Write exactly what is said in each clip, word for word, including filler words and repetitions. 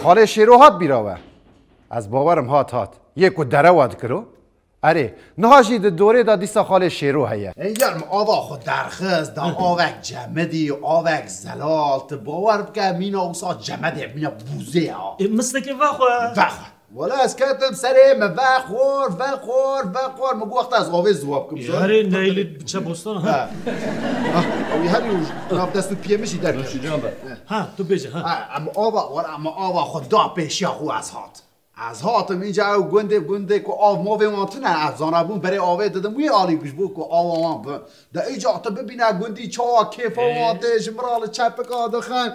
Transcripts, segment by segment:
Xalê Şêro hat bîra we? Ez bawerim hat hat. Yê ku derewa dikiro. Erê, niha jî di dorê de dîsa xalê Şêro heye. Ey yar, min ava xwe derxist, da avek cemidî, avek zelal. Tu bawer bike, mîna wisa cemedê, mîna bûzê ya. E, mislikê vexwe. Vexwe. Wala ez ketim serê min vexwar, vexwar, vexwar. Min got ez avê ziwa bikim. Yarê Neylî biçe bostan, ha? Ha. Ha, ew herî nav dest û piyê min jî derkeve. Nûşîcan be. Ha, tu bêje, ha. Ha, em ava, wala em ava xwe da pêşiya xwe ez hat. Ez hatim înca ew gundê, gundê ku av mavê wan tune, ez zanabûm berê avê didim wî alî, ku ji bo ku ava wan bi. De îca tu bibîne gundî çawa kêfa wan tê, ji min re li çepika dixin.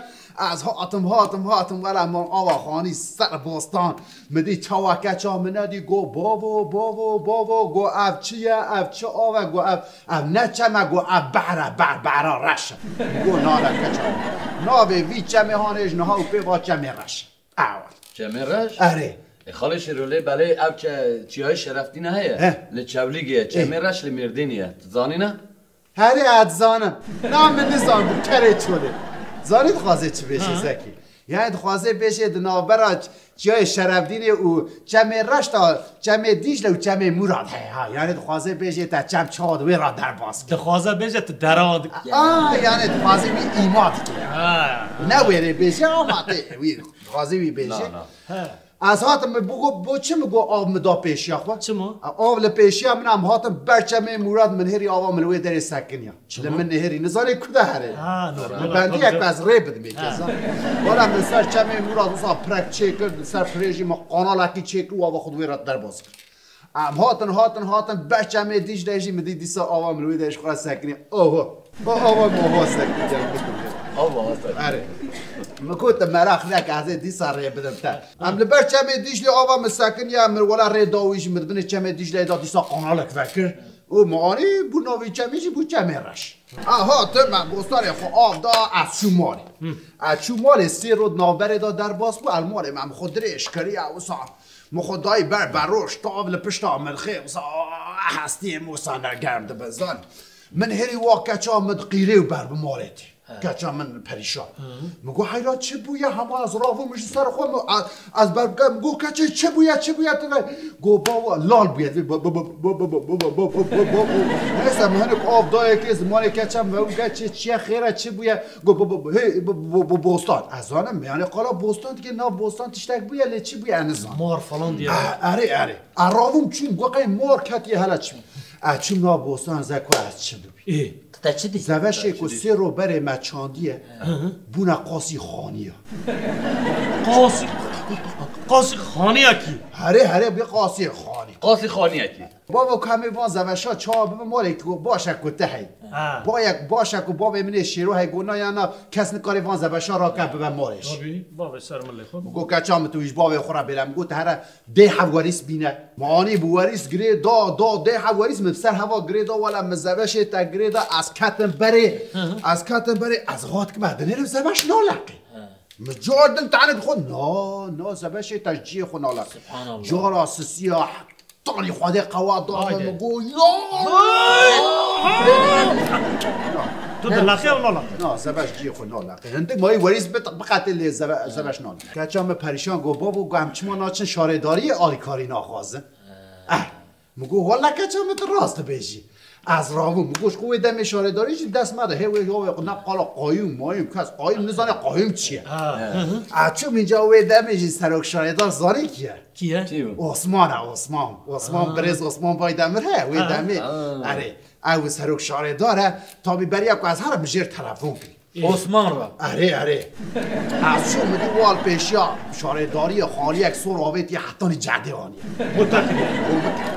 Ez hatim, hatim, hatim, wele min ava xanî ser bostan. Min dî çawa keça min nedî, got, "Bavo, bavo, bavo," got, "Ev çi ye, ev çi av e?" Got, "Ev, ev ne çem e," got, "Ev behr e, behr, behra reş e." Got, "Nane keça min. Navê vî çemê hanê ji niha û pê va çemê reş." Awa. Çemê Reş? Erê. E, xalê Şêro, lê belê ev çe-, çiyayê Şerefdîne heye. He. Li Çewlîgê ye. Çemê Reş li Mêrdînê ye. Tu zanî ne? Herê, ez dizanim. Na, min nizanibû, kerê çolê. Zanî dixwaze çi bêjê, Zekî? Yani dixwaze bêjê di navbera ç-, çiyayê Şerefdînê û Çemê Reş de, Çemê Dîcle û Çemê Mûrad heye, ha. Yani dixwaze bêjê te çem çawa di wê re derbas kir. Dixwaze bêje tu dera dik-, A, yani dixwaze wî îma dike. Ha. Ne wêrê bêje ama tê wî. Dixwaze wî bêje. Na, na. He. Ez hatim, min bigot, bo çi min got av min da pêşiya xwe? Çima? Av li pêşiya min, em hatin ber çemê Mûrad, min hêrî ava min li wê derê sekiniya. Çima? Li min nehêrî, nizanê ku de herê. Ha, normal. Li bendiyek ez rê bidim ê keza. Wala min ser çemê Mûrad wisa pirek çêkir, li ser pirê jî min qanalekî çêkir û ava xwe di wê re derbas kir. Em hatin, hatin, hatin, ber çemê Dîcle jî min dî dîsa ava min wê de ji xwe sekinî. Oho. O ava min oho sekinî, gel bikim. Ava sekinî. Erê. Min got, "Te meraq neke, ez ê dîsa rê bidim te." Em li ber çemê Dîclê ava min sekiniya, min wela rê da wî jî, min di binê çemê Dîcleyê de dîsa qanalek vekir. Û min anî bû navê çemê jî bû Çemê Reş. A hatin, me bostanê xwe av da, ez çûm malê. Ez çûm malê, sê roj navberê de derbas bû, ez malê me, min xwe dirêj kiriye, wisa Min xwe dayî ber beroş, tav li pişta milxê, wisa hestiyê min wisa ne germ dibin, zanî. Min hêrî wa keça min diqîrê û ber bi malê tê. He. Keça min perîşan. Hı. Min got, "Heyra çi bûye? Hema ez rabûm ji ser xwe, min, ez, ez ber bikim." Min got, "Keçê çi bûye, çi bûye tu ne?" Got, "Bava, lal bûye." Bo, bo, bo, bo. Neyse, min hinek av dayê kê, zimanê keça min vebû, "Keçê çi ye, xêr e, çi bûye?" Got, "Bo, bo, bo, hey, bo, bo, bo, bostan." Ez zanim, yani qala bostan dike, nav bostan tiştek bûye, lê çi bûye, ez nizanim. Mor falan diye. Ah, erê, erê. Ez rabûm çûm, got, qey mor ketiye, hele çi bû. Ez çûm nav bostan, zeko ez çi bûbî. Ê. Te çi dî? Zeveşê ku sê roj berê me çandiye, Hı hı. bûne qasî xaniya. Qasî, qasî xaniya kî? Herê, herê, bi qasî xanî. Qasî xaniyekî. Bavo, ku em ê van zeveşa çawa bibin malê ku baş e ku te hey. Ha. Bayek baş e ku bavê min ê Şêro hey, got, "Na ya na, kes nikare van zeveşa rake bibe malê jî." Tabii, bavê ser milê xwe. Got, "Keça min tu ji bavê xwe re bêle." Min got, "Here dê hev werîs bîne." Min anî bi werîs girê da, da, dê hev werîs min ser heva girê da, wele min zeveşê te girê da, ez ketim berê, Hı hı. ez ketim berê, ez got, "Kim e, dinêrim zeveş naleqê." Hı. Min car din tane dixwe, na, na, zeveşê te ji ciyê xwe naleqê. Subhanallah. Cara sisiya, tanî Xwedê qewa da min, Haydi. min got, "Ya!" Hay! Tu dilaqê ew naleqê? Na, zeveş ciyê xwe naleqê. Hindik mayî werîs bit-, biqetê lê zeve-, zeveş naleqê. Keça min perîşan got, "Bavo," got, "em çima naçin şaredariyê alîkarî naxwazin?" Eh, min got, "Wele keça min tu rast dibêjî." Ez rabûm, min got, "Ji xwe wê demê şaredarî jî dest me de, hê wê ya wê ne qala qayûm, mayûm, kes qayûm nizane qayûm çi ye." Ha. Ez çûm înca wê demê jî serok şaredar zanî kî ye? Kî ye? Kî ye? Osman e, Osman. Osman, Ha. birêz Osman Baydemir he, wê Ha. demê. Ha. Erê, ew serok şaredar e, tabî beriya ku ez herim jêr telefon kirî. Ê. Osman re. Erê, erê. Ez çûm, min dî wal pêşiya şaredariyê xaliyek sor avêtiye hetanî cedê aniye. Got te kiriye. Got min kiriye.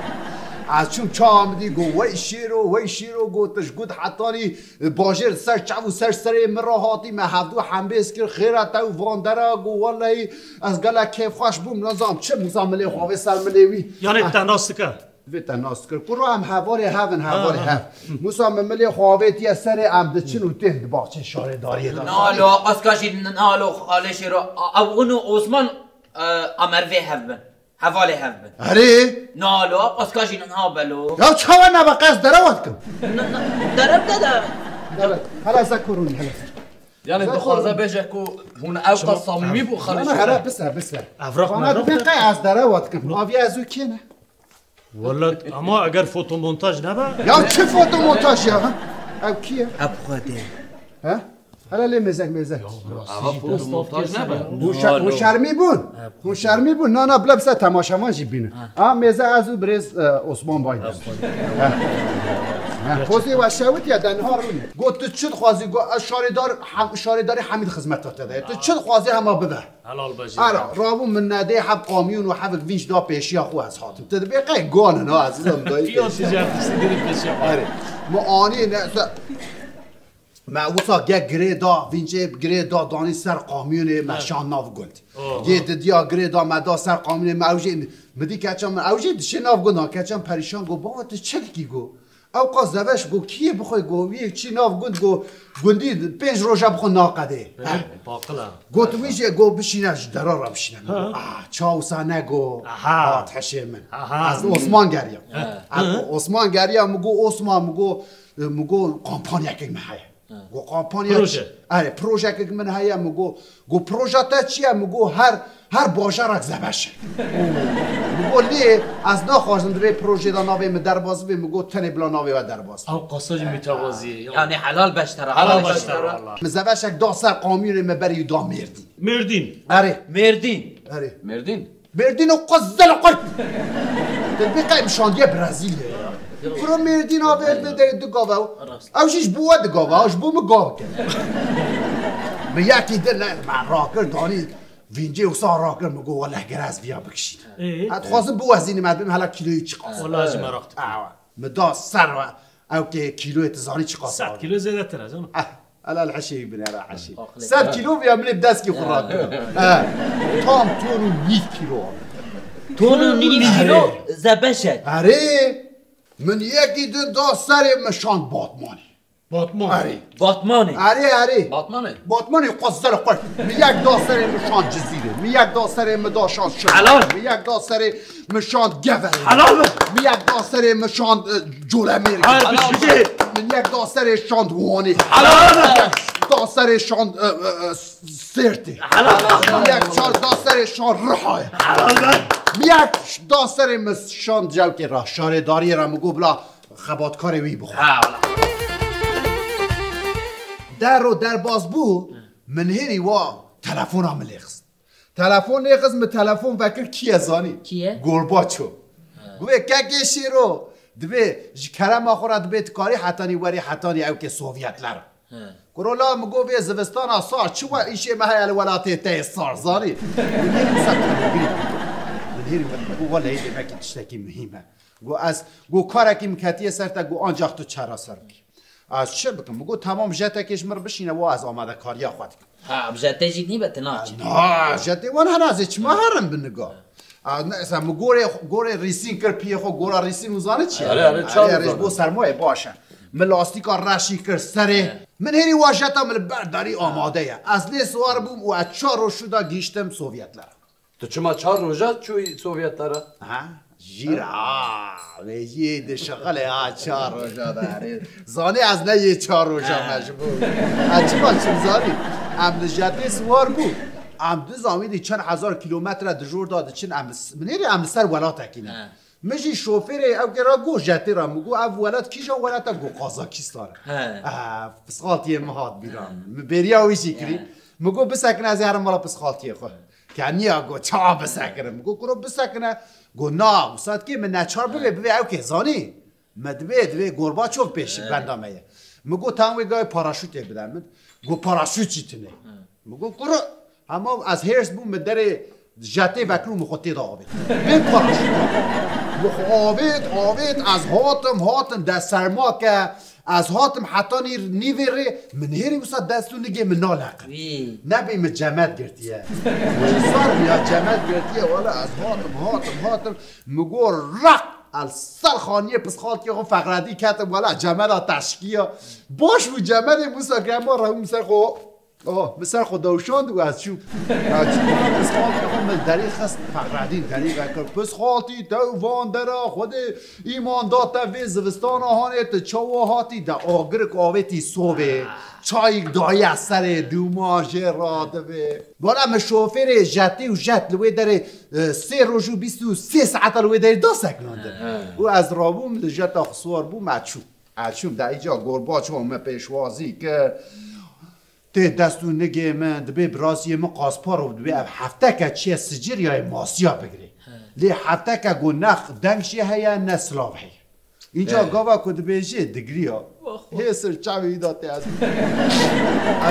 Ez çûm çawa min dî got, "Wey Şêro, wey Şêro," got, "tu ji gund hetanî bajêr ser çav û ser serê min re hatî, me hevdû hembêz kir, xêra te û van dera," got, "Wellehî ez gelek kêfxweş bûm, nizanim çi, min zam milê xwe avê ser milê wî." Yanê te nas dike? Vê te nas dikir. Kuro em hevalê hev in, hevalê Ha, ha. hev. Musa min milê xwe avêtiye serê em diçin û tên di baxçê şaredariyê de. Nalo, paska jî nalo, xalê Şêro, a-, ew û Osman, e, amer vê hev bin. Hevalê hev bin. Herê? Nalo, paska jî na belo. Ya çawa ne be qez derewa dikim. N-, n-, derem de de. Dere. Hele ze kurun, hele. Yani dixwaze bêje ku hûn ew qas samîmî bû xanî. Hera bise bise. Evrak Bana mevrak dibê ne? Qey ez derewa dikim. Aviya ez û kê ne? Welat, ama eger fotomontaj nebe? Ya çi fotomontaj ya? Ha? Ew kî ye? Ev Xwedê. Ha? Hele lê mêzek mêzek. Ava fotomontaj nebe? Hûn şer-, hûn şermî bûn. Hûn şermî bûn. Na, na, bila bise temaşevan jî bînin. Ha, mêze ez û birêz, e, Osman Baydar. Ha. Ha, pozê we şewit ya, de niha rûne. Got, tu çi dixwazî? Got, ez şarêdar, hem, şarêdarê Hemîd xizmeta te de ye. Tu çi dixwazî hema bibe. Helal be jî. Ara, rabû min nedê heb kamyon û hevik vînç da pêşiya xwe ez hatim. Tu dibê qey gan in ha, ezizim dayî. Piya pêşiya. Ticareti diri pêşiya. Erê. Me anî ne, se-, me wisa ge girê da, vîncê girê da, danî ser kamyonê, me şan nav gund. Oh. Yê didiya girê da, me da ser kamyonê, me ew jê, mi dî keça min, ew jê dişê nav gund ha, keça min perîşan go, bava tu çi dikî go? Ew qas zeveş go, kî yê bixwe go, wî yek çî nav gund go, gundî pênc roja bixwe naqedê. He, paqil e. Got wî jê go bişîne ji dera re bişîne. Min go, ah, çaw wisa ne go, hat hişê min. Aha. Ez Osman geriya. He. Ez Osman geriya, min go Osman, min go, min go kampanyekek min heye. Go kampanya. Proje. Erê, projekek min heye, min go, go proja te çi ye? Min go her, her bajarak zebeş e. Min go lê ez naxwazim di vê projê de navê min derbas bibe, min go tenê bila navê we derbas. Ew qasa jî mütevazî ye. Yani helal beştera. Helal beştera, wala. Min zebeşek da ser kamyonê, me berî da Mêrdîn. Mêrdîn. Erê. Mêrdîn. Erê. Mêrdîn. Mêrdîn û qezel qurt. Te bi qey şandiye Brezîlyayê ya. Kuro Mêrdîn abi, ez bê derê du gav e. Ew jî ji bo we du gav e, ji bo min gav ke. Min yekî din ne, me rakir danî, vîncê wisa rakir, min got, "Weleh, gere ez viya bikişînim." Ê? Ez dixwazim biwezînim, ez bim hela kîloyê çiqas. Wala ez jî meraq dikim. Awa. Min da ser we, ew kê kîloyê tu zanî çiqas. Sed kîlo zêdetir e, canım. Ah, helal heşê binere heşê. Aqilê. Sed kîlo viya min ê bi deskî xwe rakir. He. Tam ton û nîv kîlo. Ton û nîv kîlo zebeşek. Erê, min yekî din da serê min şand Batmanê. Batman. Erê. Batmanê. Erê, erê. Batmanê. Batmanê qezel qurt. Min yek da serê min şand Cizîrê. Min yek da serê min da şand Şirvan. Helal. Min yek da serê min şand Geverê. Helal be. Min yek da serê min şand, e, Colemêrgê. Her bişî. Min yek da serê şand Wanê. Helal be. Min yek da serê şand, e, e, e, Sêrtê. Helal be. Min yek çar da serê şand Rihayê. Helal be. Min yek da serê min şand Cewkê ra, şaredariyê ra, min got bila xebatkarê wî bixwe. Ha, wala. Dero derbas bû, min hêrî wa telefona min lê xist. Telefon lê xist, min telefon vekir kî ye zanî? Kî ye? Gorbaçov. Ha. Guvê kekê Şêro, divê ji kerema xwe re dibê tu karî hetanî werî hetanî ew ke Sovyetler. He. Kuro la, min got vê zivistana sar, çi we îşê me heye li welatê te yê sar, zanî? Min hêrî wisa telefon. Min hêrî wisa, min got welehî demekî tiştekî muhîm e. Got ez, got karekî min ketiye ser te, got ancax tu çareser bikî. Ez çi bikim? Min got, temam, jetekê ji min re bişîne, wa ez amadekariya xwe dikim. Ha, bi jetê jî nîbe, tu naçî. Na, jetê wan hene, ez ê çima herim bi niga? A, ne, sen min gorê, gorê rîsîn kir piyê xwe, gora rîsîn û zanî çi ye? Erê, erê, çar Erê, erê, ji bo sermayê baş e. Min lastîka reşî kir serê. Min hêrî wa jeta min li ber derî amade ye. Ez lê siwar bûm û ez çar roj şû da gihîştim Sovyetler. Tu çima çar roja çûyî Sovyetler e? Ha? Jîr ha. Vê jî di şixilê ha çar roja de erê. Zanî ez ne yê çar roja me ji bo. Ez çima çim zanî? Em li jetê siwar bû. Em dizan wî di çend hezar kilometre di jor da diçin, em li s-, min êrê em li ser welatekî ne. He. Min jî şofêrê ew kê ra got jetê ra, min got ev welat kîja welat e, got Kazakistan e. He. Ah, pisxaltiyê min hat bîra min. Min bêriya wî jî kirî. He. Min got bisekine ez ê herim mala pisxaltiyê xwe. Keniya got, ça bisekinim? Min got, kuro bisekine. Got, na, wisa dikê min neçar bibê, bibê ew kê zanî. Me dibê, dibê Gorbaçov pêş benda me ye. Min got, tam wê gavê paraşûtê bide min. Got, paraşût jî tune. Min got, kuro, hema ez hêrs bûm, min derê jetê vekir û min xwe tê de avêt. Bê paraşût. Min xwe avêt, avêt, ez hatim, hatim, de serma ke. Ez hatim hetanî nîvê rê, min hêrî wisa dest û nigê min naleqin. Wî. Nebî min cemet girtiye. Min sar bû ya cemet girtiye, wele ez hatim, hatim, hatim. Min got, raq! El ser xaniyê pisxaltiyê xwe Fexredî ketim, wele cemeda teşkiya. Baş bû cemedê wisa ke ma rewî min ser xwe. Oh, min ser xwe dewşand û ez çûm. Ez çûm, pisxaltî xwe min derî xist, Fexredîn derî vekir. Pisxaltî, te van dera Xwedê îman da te vê zivistana hanê, tu çawa hatî? De agirik avêtî sovê, çayîk daye serê dûma jê radibê. Wala min şofêrê jetî û jet li wê derê, e, sê roj û bîst û sê saeta li wê derê da sekinandin. He. Û ez rabûm, li jeta xwe siwar bûm, ez çûm. Ez çûm, de îca gorbaço min pêşwazî kir. Tê dest û nigê min, dibê bi rastiyê min Kasparov dibê ev hefteke çiye Sicilyayê masiya bigirê. He. Lê hefteke ku ne deng jê heye, ne silav heye. Îca He. gava ku dibêjê digiriya. Hê sir çavê wî da tê ez.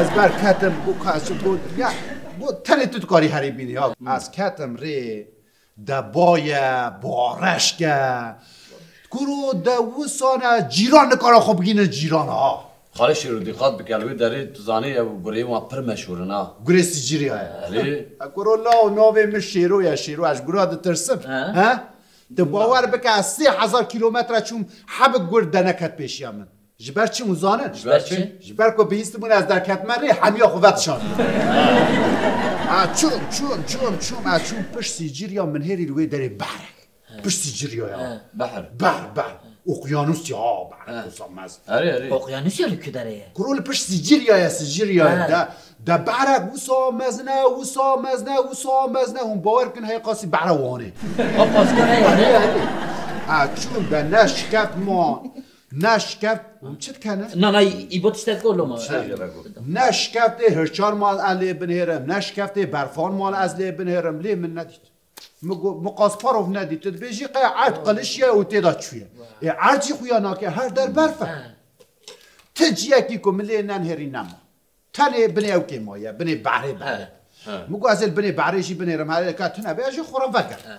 Ez ber ketim, bu kaçim, bu, ya, bu tenê tu dikarî herê bînî ya. Hmm. Ez ketim rê, de baye, bareşke. Kuro de wisane cîran nikare xwe bigîne cîran ha. Xalê Şêro, dîqat bike, li wê derê tu zanî ew gureyên wan pir meşhûr in ha. Gurê Sicirya ye. Erê. Kuro law navê min Şêro ye, Şêro, ez ji gura ditirsim. He? He? Tu bawer bike, ez sê hezar kîlometre çûm, hebik gur de neket pêşiya min. Ji ber çi hûn zanin? Ji ber çi? Ji ber ku bihîstibûn ez derketime rê, hemiya xwe vedişand. Ha, çûm, çûm, çûm, çûm, ez çûm pişt Sicirya, min hêrî li wê derê behr. Pişt Sicirya ya. He. Behr. Behr, behr. Okyanus ya, behr. He. Wisa mez. Erê, erê. Okyanus ya li ku derê ye? Kuro li pişt Sicirya ye, Sicirya ye. He. De, de behrek wisa mezne, wisa mezne, wisa mezne. Hûn bawer kin, hey qasî behra Wanê. Qasî behra Wanê. Erê, erê. Ha, çûm de ne şikeft ma. Ne şikeft, hûn çi dikene? Na, na, î-, îbo tiştek go loma. Tiştek go. Ne şikeftê hirçan mal ez lê binêrim, ne şikeftê berfan mal ez lê binêrim, lê min nedît. Min got, min Kasparov nedît. Tu dibêjî qey erd qilişiye û tê de çûye. Ê erd jî xuya nake, her der berf e. He. Ti ciyekî ku min lê nenihêrî nema. Tenê binê ew kê maye, binê behrê behrê. He, he. Min got, ez ê li binê behrê jî binêrim, herê ka tune be, ez jî xwe re veger. He.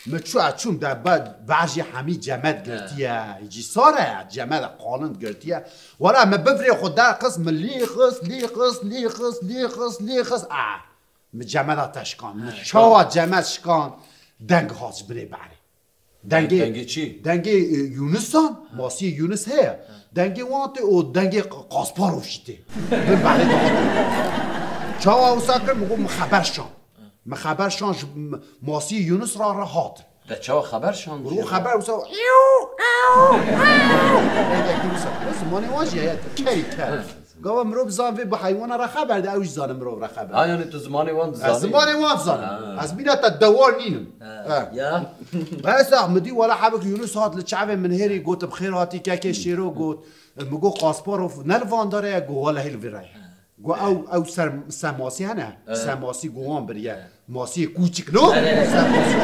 Min çû, ez çûm de be-, behr jî hemî cemed girtiye, cî sar e, cemed e, qalind girtiye. Wala min bivirê xwe derxist, min lî xist, lî xist, lî xist, lî xist, lî xist, a. Min cemeda te şikan. Min çawa cemed şikan, deng hat ji binê behrê. Dengê, Dengê çi? dengê, e, Yûnisan, masiyê Yûnis heye. Dengê wan tê û dengê Q-, Kasparov jî tê. Bin behrê de hat. Çawa wisa kir, min got, min xeber şan. Min xeber şan ji m-, masiyê Yûnis re re hat. Te çawa xeber şan? Ro xeber wisa, dengekî wisa. Zimanê wan jî heye, kerî ker. Gava mirov bizan vê bi heywana re xeber de, ew jî zane mirov re xeber. Ha, yani tu zimanê wan dizanî? Ez zimanê wan dizanim. Ha. Ez mîna te dewar nînim. Ha. Ha. Ya. Bes Ahmedî wala hebik Yunus hat li çavê min hêrî got, bi xêr hatî kekê Şêro got. Mi got Kasparov ne li van dare ye, got wala hê li vê re ye. Got ew, ew ser, semasî hene. Evet. Semasî got wan biriye. Evet. Masiyê kûçik no? Evet, evet. Ser masiyê.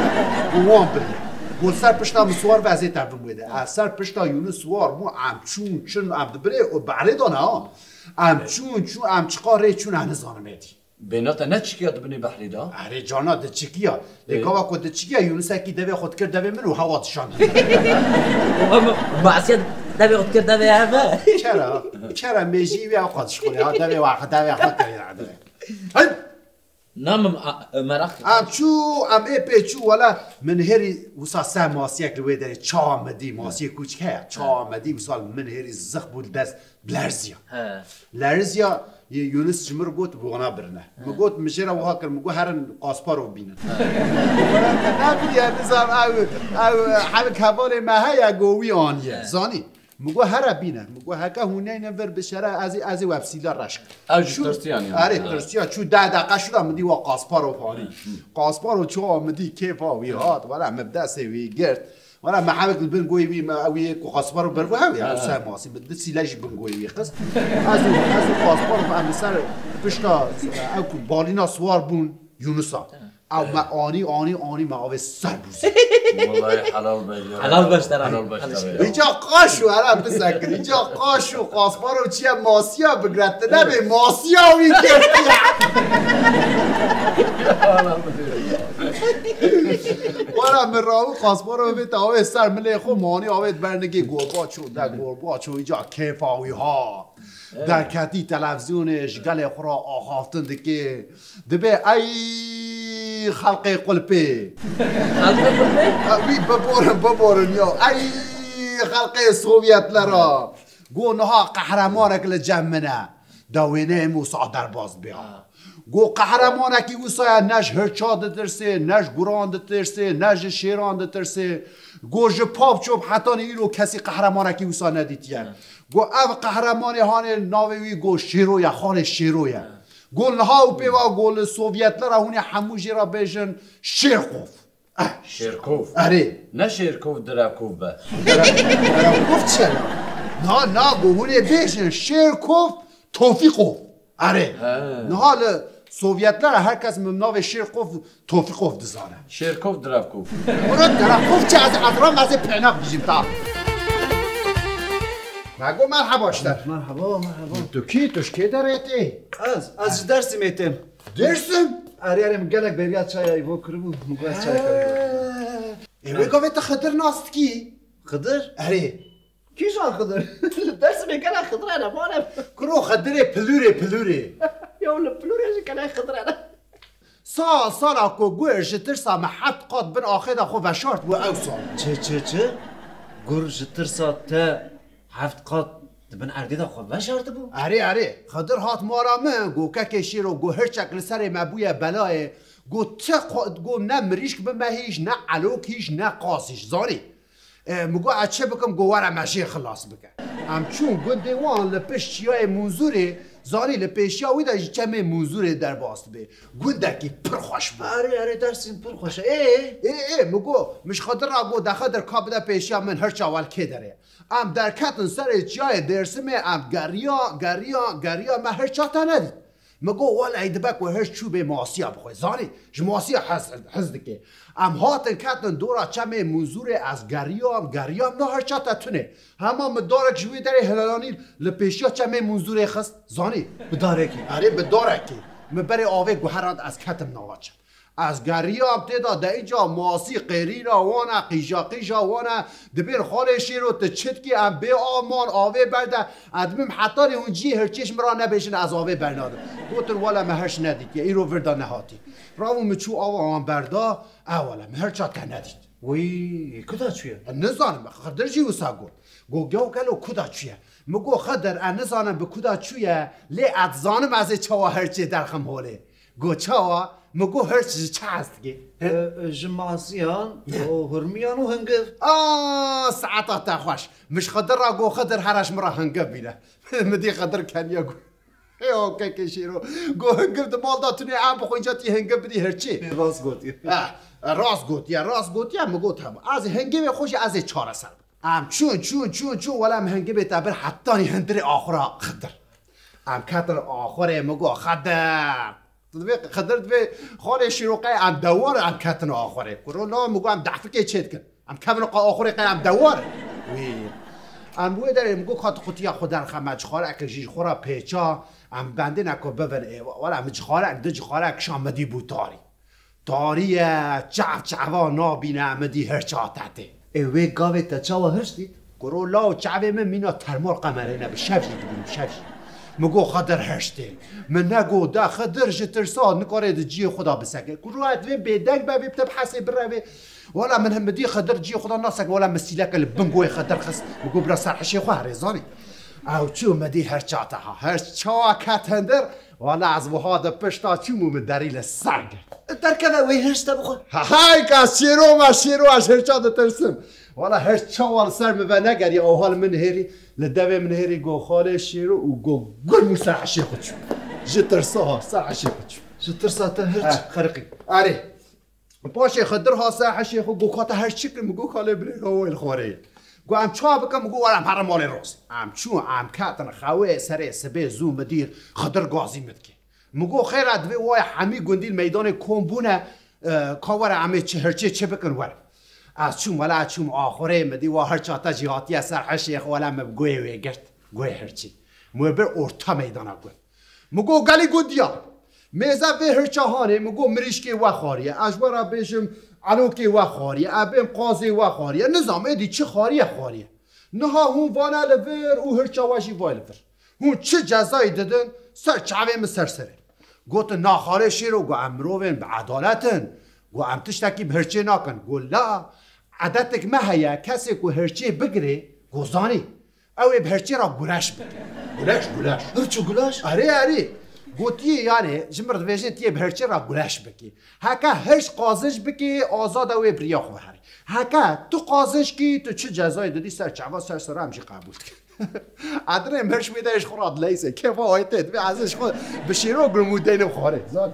Û wan birî. Got ser pişta min siwar be, ez ê te bim wê de. Ez ser pişta Yunus siwar bû, em çûn, çin, em di birê û behrê de ne ha. Em çûn, çûn, em çiqa rê çûn, ez nizanim êdî. Bêhna te ne çikiya di binê behrê de? Erê cana di çikiya. Lê Ê. gava ku di çikiya Yunusekî devê xwe dikir devê min û hewa dişand. Ama masiye devê xwe dikir devê hev e. Kera, kera mêjî wê ew qat şixulê ha, devê wa, devê xwe kirê ha, devê. Hey! Na min a, meraq. Em çû, em ê pê çû, wela min herî wisa ser masiyek li wê derê çawa me dî, masiyê kûçik heye, çawa me dî, wisa min herî zix bû li dest lerziya. He. Lerziya, yê Yunus ji min re got, bi wana birine. He. Min got, min jê re wiha kir, min got, herin Kasparov bînin. He. Wela me nebiriye, nizam ew, ew, hemik hevalê me heye, go wî aniye. He. Zanî? Min got, here bîne. Min got, heke hûn neyne vir bi şere, ez ê, ez ê we bi sîla reş kim. Ew jî Çû-, tirsiyan yani. Erê, tirsiya. Çû deh deqe şûna min dî wa Kasparov hanî. Hı, hı. Kasparov çawa min dî kêfa wî hat. Wala min bi destê wî girt. Wala me hemik li bin goyê wî, me, wî ku Kasparov bervo hew ya, Ha. ser masî. Min di sîle jî bin goyê wî xist. Ez û, ez û Kasparov em li ser pişta, ew ku balîna siwar bûn, Yunusa. Ew me anî, anî, anî me avê ser bûzî. Wallahî helal be ya. Helal be ji te re. Helal be ji te re ya. Îca qaş û, hele bisekir. Îca qaş û Kasparov çiye masiya bigre. Tu nebê masiya wî girtiye. Wala min rawî Kasparov vê te avê ser milê xwe, manî avê di ber nigê gorbaço de, gorbaço îca kêfa wî ha. Evet. Derketî televîzyonê ji gelê xwe re axaftin dike. Dibê ey xelqê qulpê. Xelqê qulpê? Ha, wî biborin, biborin ya. Ey xelqê Sovyetlera. Go niha qehremanek li cem min e. Dewêneyê Mûsa derbas dibe ha. Ha. Go qehremanekî wisa ye, ne ji hirça ditirsê, ne ji guran ditirsê, ne ji şêran ditirsê. Go ji pav çop hetanî îro kesî qehremanekî wisa nedîtiye. Ha. Go ev qehremanê hanê navê wî go Şêro ye, xalê Şêro ye. Ha. Go niha û pêva go li Sovyetler re hûn ê hemû jê re bêjin Şêrxof. Eh. Şêrkov. Erê. Ne Şêrkov, Direkov be. Direkov çi ye? Na, na, go hûn ê bêjin Şêrkov, Tofîkov. Erê. He. Niha li Sovyetler re her kes min navê Şêrkov, Tofîkov dizane. Şêrkov, Direkov. Kuro Direkov çi, ez, ez ram ez ê pênak dijîm ta. Me go merheba ji te. Merhaba, merhaba. Tu kî, tu ji kê derê tê? Ez, ez ji Dêrsimê têm. Dêrsim? Erê, erê, min gelek beriya çaya îvo kiribû, min got ez çaya xwe. He. Ê, wê gavê te Xidir nas dikî? Xidir? Erê. Kîjan Xidir? Li Dêrsimê gelek Xidir hene, mane. Kuro Xidirê pilûrê, pilûrê. Ya li pilûrê jî gelek Xidir hene. Sal sala ku gur ji tirsa me heft qat bin axê de xwe veşartibû ew sal. Çi, çi, çi? Gur ji tirsa te heft qat di bin erdê de xwe veşartibû? Erê, erê. Xidir hat mala min, got, Kekê Şêro, got, hirçek li serê me bûye belayê. Got, ti qo-, got, ne mirîşk bi me hîş, ne elok hîş, ne qas hîş. Zanî? E, min got, ez çi bikim? Got, were me jê xilas bike. Em çûn gundê wan li pişt çiyayê Munzûrê, zanî li pêşiya wî de jî çemê Munzûrê derbas dibe. Gundekî pir xweş bû. Erê, erê, Dêrsim pir xweş e. Ê? Ê, ê, min got, min ji Xidir re got, de Xidir ka bide pêşiya min, hirça we li kê derê ye. Em derketin serê çiyayê Dêrsimê, em geriya, geriya, geriya, me hirça te nedît. Min got, welehî dibe ku hirç çûbê masiya bixwe. Zanî, ji masiya hez, hez dike. Em hatin ketin dora çemê Munzûrê, ez geriyam, geriyam, na hirça te tune. Hema min darek ji wê derê hilelanî li pêşiya çemê Munzûrê xist. Zanî? Bi darekî. Erê, bi darekî. Min berê avê guherand, ez ketim nava çem. Ez geriyam tê de, de îca masî qêrîra wan e, qîja qîja wan e, dibên xalê Şêro tu çi dikî, em bê av man, avê berde, ez dibim hetanî hûn cihê hirçê ji min re nebêjin, ez avê bernadim. Gotin, wele me hirç nedîtiye, îro vir de nehatî. Rabû min çû ava wan berda, e wele me hirça te nedît. Wî, ku da çûye? E, nizanim, Xidir jî wisa got. Got, gew gelo ku da çûye? Min got, Xidir, e nizanim bi ku da çûye, lê ez dizanim ez ê çawa hirçê derxim holê. Got, çawa? Min got, hirç ji çi hez dike? E, e, ji masiyan û hurmiyan û hingiv. A, saeta te xweş. Min ji Xidir re got, Xidir, here ji min re hingiv bîne. Min dî Xidir keniya got. Ê, o kekê Şêro. Got, hingiv di mal de tune, em bixwin ca tî hingiv bidî hirçê. Rast gotiye. Ha, rast gotiye, rast gotiye, min got, hema. Ez ê hingivê xwe jî ez ê çareser bikim. Em çûn, çûn, çûn, çûn, wele em hingivê te bir hetanî hundirê axura Xidir. Em ketin axurê, min got, Xidir. Tu dibê Xidir dibê, xalê Şîroqeyê em dewar em ketin axurê. Kuro, la, min got, em dehfikê çê dikin. Em kevin qa axurê qey em dewar in. Wî. Em wê derê, min got, ka tu qutiya xwe derxe me, cixarek jî ji xwe re pêça, em bendê ne ku bivin ê. Wele min cixarek, du cixarek kişan, min dî bû tarî. Tarî ye, çav çava nabîne, min dî hirça te tê. Ê, wê gavê te çawa hirç dît? Kuro, law, çavê min mîna termal qemerê ne, bi şev jî dibînim, bi şev jî. Min got, Xidir hirç tê. Min negot, de Xidir ji tirsa nikare di cihê xwe de biseke. Kuro, ez divê bêdeng be, vê bi te bi hesê birevê. Wela min, min dî Xidir cihê xwe de naseke, wela min sîleke li bin goyê Xidir xist. Min got, bira ser hişê xwe herê zanî. Ew çû, min dî hirça te ha. Hirç çawa ket hundir, wela ez wiha di pişta çûm û min derî li ser girt. Derkeve wê hirç te bixwe. Ha, hay ka şêro me, şêro, ez hirça ditirsim. Wela hirç çawa li ser min venegeriya, ewha li min nihêrî, li devê min nihêrî, got, xalê Şêro û got, gur min ser hişê xwe çû. Ji tirsa ha, ser hişê xwe çû. Ji tirsa te hirç xeriqî. Erê. Paşê Xidir ha ser hişê xwe, got, ka te her çi kir? Min got, xalê birêka wê li xwarê ye. Got, em çawa bikin? Min got, were em herin malê roz. Em çûn, em ketin xewê serê sibê zû, min dî Xidir gazî min dike. Min got, xêr e, divê waye hemî gundî li meydanê kom bûne, e, ka were em ê çi hirçê çi bikin, were. Ez çûm, wele ez çûm axurê, min dî wa hirça te jî hatiye ser hişê xwe, wele min bi guhê wê girt, guhê hirçê. Min wê bir orta meydana gund. Min got, gelî gundiya. Mêze vê hirça hanê, min got, mirîşkê we xwariye. Ez ji we re bêjim, elokê we xwariye. Ez bêm qazê we xwariye. Nizam êdî çi xwariye, xwariye. Niha hûn vane li vir û hirça we jî vay li vir. Hûn çi cezayî didin, ser çavê min ser serê. Gotin, na xalê Şêro, got, em mirovên bi edalet in. Got, em tiştekî bi hirçê nakin. Got, la, edetek me heye, kesê ku hirçê bigirê, got, zanî. Ew ê bi hirçê re gureş bike. Gureş, gureş. Hirç û guleş? Erê, erê. Gotiye, yani, ji min re dibêjin, tu yê bi hirçê re gureş bikî. Heke hirç qazinc bikî, azad e, wê bi riya xwe biherî. Heke tu qazinc kî, tu çi cezayê didî ser çava, ser sira, em jî qebûl dikin. Adrê mirş wê de ji xwe re dileyse. Kêfa wê tê, divê ez ji xwe bi şêro girim û deynim xwarê. Zan.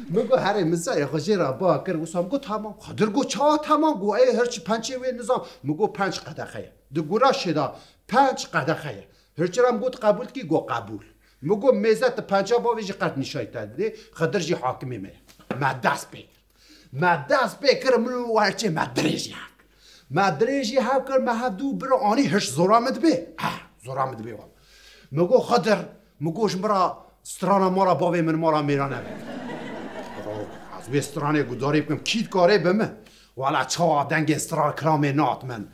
Min got, herê, min zayê xwe jê re ba kir. Wisa min got, tamam. Xedir got, çawa tamam? Got, ê, hirçî pençê wê nizam. Min got, penc qedexe ye. Di gura şêda penc qedexe ye. Hirçî re min got, qebûl dikî? Got, qebûl. Min got, mêze tu pença bavê jî qet nîşanî te didê. Xedir jî hakimê me ye. Me dest pê kir. Me dest pê kir, min û herçê me dirêjî hev kir. Me dirêjî hev kir, me hevdû bir anî, hiş zora min dibê. Eh, zora min dibê wala. Min got, Xedir, min got, ji min re strana mala bavê min, mala mêra nebe. Ez wê stranê gudarî bikim, kî dikarê bi min? Wala çawa dengê stran kilamê nat min.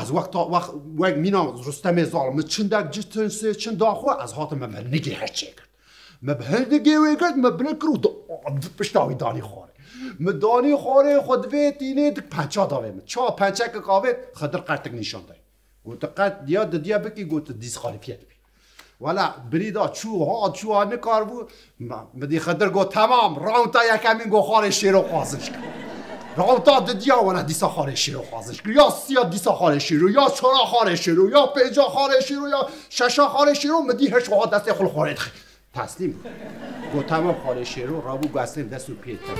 Ez wexta, wex-, wek mîna Rustemê Zal, min çindek citin sê çinda xwe, ez hatim me nigê heçê kir. Me bi hin digê wê girt, me bilind kir û da-, pişta wî danî xwarê. Me danî xwarê, xwe divê tînê dik pença davê min. Ça pençekek avêt, Xedir qertik nîşan dayê. Got, tu qet diya didiya bikî, got, tu dîskalîfiye dibî. Wela birî da çû, ha çû, ha nikaribû, ma-, min dî Xedir got, temam, rawnta yekemîn got, xwarê şêro xwazinc kir. Rawnta didiya wela dîsa xwarê şêro xwazinc kir. Ya siya dîsa xwarê şêro, ya çara xwarê şêro, ya pênca xwarê şêro, ya şeşa xwarê şêro, min dî hiş wiha destê xwe li xwarê dixî. Teslîm bû. Got, temam, xwarê şêro rabû, got, ez tên dest û piyê te.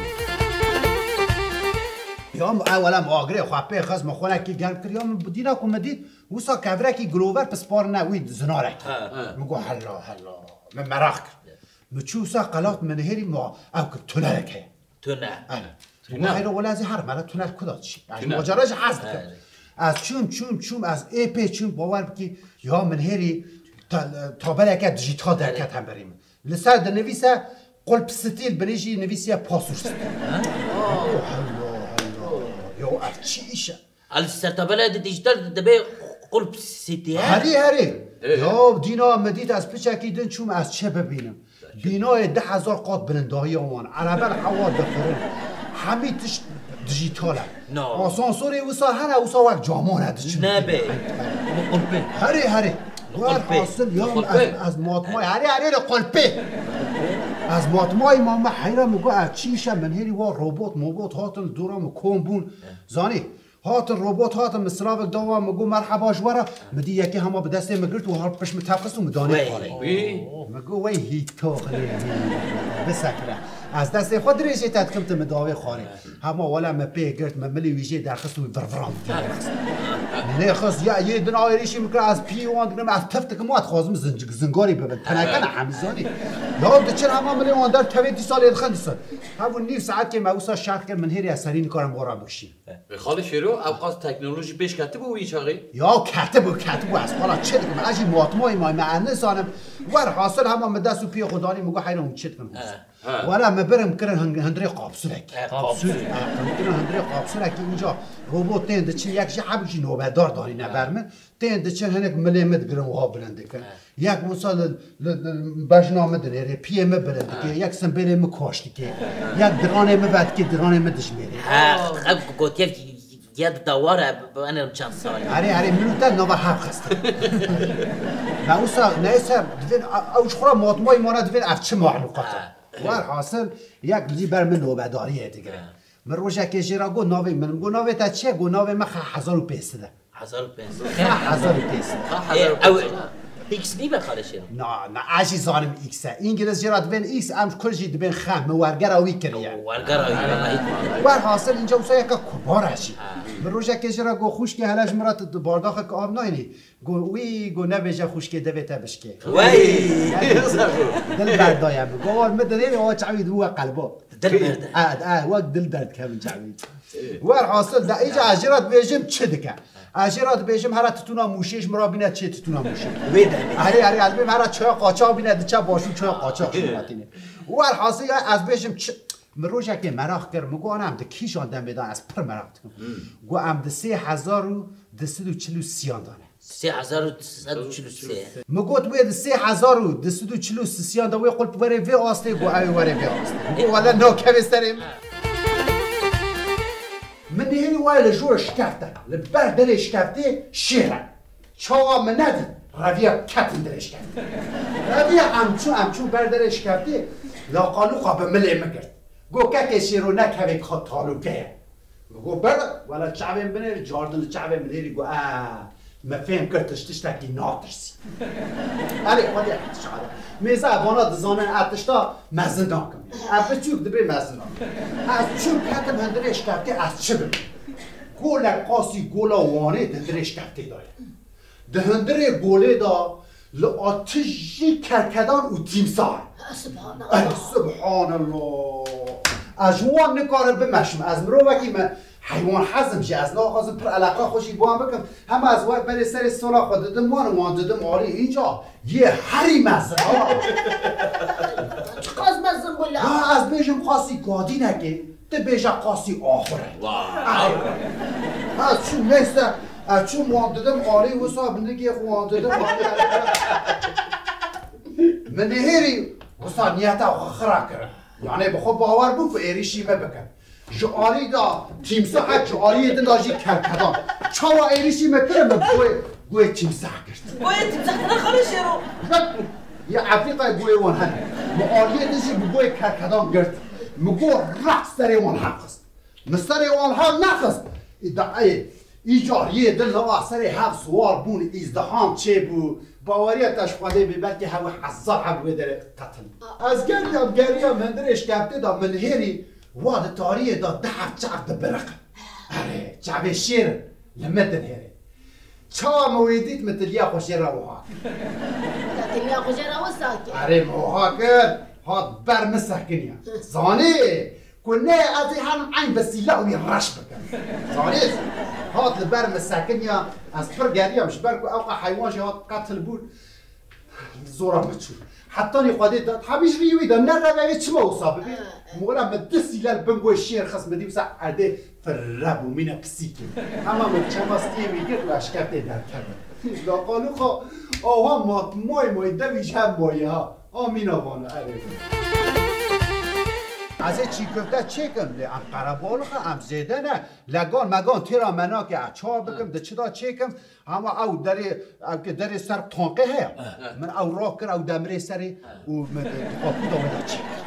Ya min, ewela min agirê xwe pê xist, min xwinekî germ kir, ya min dîna ku min dît, wisa kevrekî gilover pisparine wî zinarekî. He, he. Min got, hela, hela. Min meraq kir. Min çû wisa qelat, min nihêrî, ma ew kir, tunelek heye. Tune. Ene. Tune. Heyro, wela ez ê her mera tunel kuda çi? Yani, tune, macera jî hez dikim. Evet. Ez çûm, çûm, çûm, ez ê pê çûm, bawer bikî, ya min hêrî ta-, tabeleke dijîtal derket hemberî min. Li ser dinivîse Qulp Steel, binê jî nivîsiye Pasûr Steel. Ha? Oh, hella, hella. Ya ev çi îş e? Li ser tabela de dijîtal dibe Qulp Steel, ha? Herî, herî. Evet. Ya dîna min dît ez piçekî din çûm ez çi bibînim. Bînayê du hezar qat bilindahiya wan, erebe li hewa difirin. Hemî tişt dijîtal e. No. Asansorê wisa hene, wisa wek camane diçin. Nebe. Bi qulpê. Herê, herê. Bi qulpê. Werhasil ya, bi qulpê, ez, ez matmayî, herê, herê li qulpê. Ez matmayî ma me heyra, min got, ev çi îş e, min hêrî wa robot mobot hatin li dora min kom bûn. Zanî, Hatin robot hatin, min silavek da wan, min got, merheba ji we re. Min dî yekê hema bi destê min girt û hat pişt min tevxist û min danê xwarê. Wî. Min got, wey hî toxlê hî. Bisekine. Ez destê xwe dirêjê te dikim, tu min dawê xwarê. Hema wele min pê girt, min milê wî jê derxist û virviran min tê derxist. Min nêxist, ya yê din êrîşî min kir, ez pî wan digirim, ez tif dikim, wan dixwazim zincik, zingarî bibin. Tenekene hemî zanî. Ya diçin hema milê wan der tevê dîsa lê dixin dîsa. Hebû nîv saetkê me wisa şerh kir, min hêrî ez serî nikarim wa re bikişînim. Xalê Şêro, ew qas teknolojî pêş ketibû wî çaxê? Ya ketibû, ketibû, ez xwe çi dikim, ez jî matmayî mayî me, ez nizanim. Werhasil hema min dest û piyê xwe danî, min got, heyran hûn çi dikin hûn? He. Wela min birim kirin hin-, hundirê qapsurekî. He, qapsur. He, min kirin hundirê qapsurekî, înca robot tên diçin, yek jî heb jî nobedar danîne ber min. Tên diçin hinek milê min digirin wiha bilind dikin. He. Yek wisa li, li, li bejna min dinêrê, piyê min bilind dike, he, yek simbêlê min kaş dike, he, yek diranê min vedike, diranê min dijmêrê. He, ev gotiye ya di dawar e, bi, bi, enem çend salî. Erê, erê, min û te nava hev xistin. Me wisa neyse, divên, ew ji xwe re matmayî mane, divên ev çi mexluqat e. He. Werhasil, yek li ber min nobedariyê digire. He. Min rojekê jê re got, navê min, min got, navê te çi ye? Got, navê min Xe-, hezar û pênc sed e. Hezar û pênc sed. Xe hezar û pênc sed. Ê, ew X nî be xalê Şêro? Na, na, ez jî zanim X e. Îngiliz jê re dibên X, em ji Kurd jî dibên Xe, min wergera wî kiriye. Wergera wî kiriye. Werhasil, înca wisa yeka kubar e jî. Ha. Min rojekê jê re got, xwişkê, hele ji min re tu, tu bardaxek av nayînî? Got, wî, got, nebêje xwişkê, devê te bişkê. Wey! Dil berdaye min. Got, war min dinêrê, awa çavî dibe we qelba. Dil berde. E, e, wek dil derdikevin çavî. Werhasil de, îca ez jê re dibêjim çi dike? Ez jê re dibêjim, here titûna Mûşê ji min re bîne, çê titûna Mûşê. Wê demê. Erê, erê, ez bêm here çaya qaçax bîne, diçe başûr çaya qaçax ji min re tîne. Werhasil ya ez bêjim çi? Min rojekê meraq kir, min got, ana em di kîjan demê de, ez pir meraq dikim. Hmm. Got, em di sê hezar û du sed û çil û sêyan de ne. Sê hezar û du sed û çil û sê. Min got, wê di sê hezar û du sed û çil û sêyan de wê qulp were vê astê, got, ew ê were vê astê. Min got, wele nakeve serê min. Min nihêrî waye li jor şikefte, li ber derê şikeftê şêr e. Çawa min nedît? Reviya ket hindirê şkeftê. Reviya em çû, em çû ber derê şkeftê, laqalûqa bi milê min girt. Got, kekê Şêro, nekevê ka talûke ye. Min got, bere, wela çavên binêr, cardin li çavê min hêrî got, e, me fêm kir tu ji tiştekî natirsî. Erê, xwedê heft şare. Mêze vana dizanin, e tişta mezin nakim. E biçûk dibê mezin nakim. Ez çûm ketim hindirê şkeftê, ez çi bim? Golek qasî gola Wanê di hindirê şkeftê de ye. Di hundirê golê de li atijî kerkedan û tîmsar. Subhanallah. Ey, Subhanallah. Ez ji wan nikarim bimeşim. Ez mirovekî me heywan hezim jî. Ez naxwazim pir eleqa xwe jî bi wan bikim. Hema ez wer berê serê sola xwe didim wan û wan didim alî. Înca yê herî mezin ha. Çiqas mezin bû la. Ha, ez bêjim qasî kadînekê. Ti bêje qasî axir e. Vay. Ay. Ha, çûm neyse, e, çûm wan didim alî, wisa bi nigê xwe wan didim alî. Min nihêrî wisa niyeta xwe xira kir. Yani bi xwe bawer bû ku êrîşî me bikin. Ji alî de tîmsahek, ji aliyê din de jî kerkedan. Çawa êrîşî me kir, min guhê, guhê tîmsah girt. Guhê tîmsah tine xalo Şêro. Bak, ya Efrîqayê guhê wan hene. Min aliyê din jî bi guhê kerkedan girt. Min got, req serê wan hevxist. Min serê wan hev nexist. Îda ê, îcar yê din li va serê hev siwar bûn, îzdiham çêbû. Baweriya te ji Xwedê bê, belkî hewe hezar heb wê derê qetil bû. Ez geriyam, geriyam, hindirê şkeftê de min hêrî wa di tariyê de di heb çav dibiriqin. Erê, çavê şêr in, li min dinihêrê. Çawa min wê dît, min tiliya xwe jê re wiha kir. Te tiliya xwe jê re wisa kir? Erê, min wiha kir, hat ber min sekiniya. Zanî ku ne ez ê herim eyn bi sîleh wî reş bikim. Zanî, hat li ber min sekiniya, ez pir geriyam, ji ber ku ew qe heywan jî hat qetil bûn. Zora min çû. Hetanî Xwedê da, hemî ji rî wî da, ne revê çima wisa bibî? Mora min du sîlel bin guhê şêr xist, min dî wisa erdê firre bû, mîna pisîkê. Hema min çema stiyê wî girt, û eşketê derkevin. La qalûxa, awa mat, moy moy, devî ji hev moyê ha. Amîna vana, erê. Ez ê çî köfte çêkim, lê em qerebalix e, em zêde ne. Legan megan têra me nake, ez çawa bikim, di çi da çêkim? Hema ew derê, ew ke derê ser tanqê heye. He. Min ew rakir, ew demirê serê û min, e, di qapû da wê de çêkir.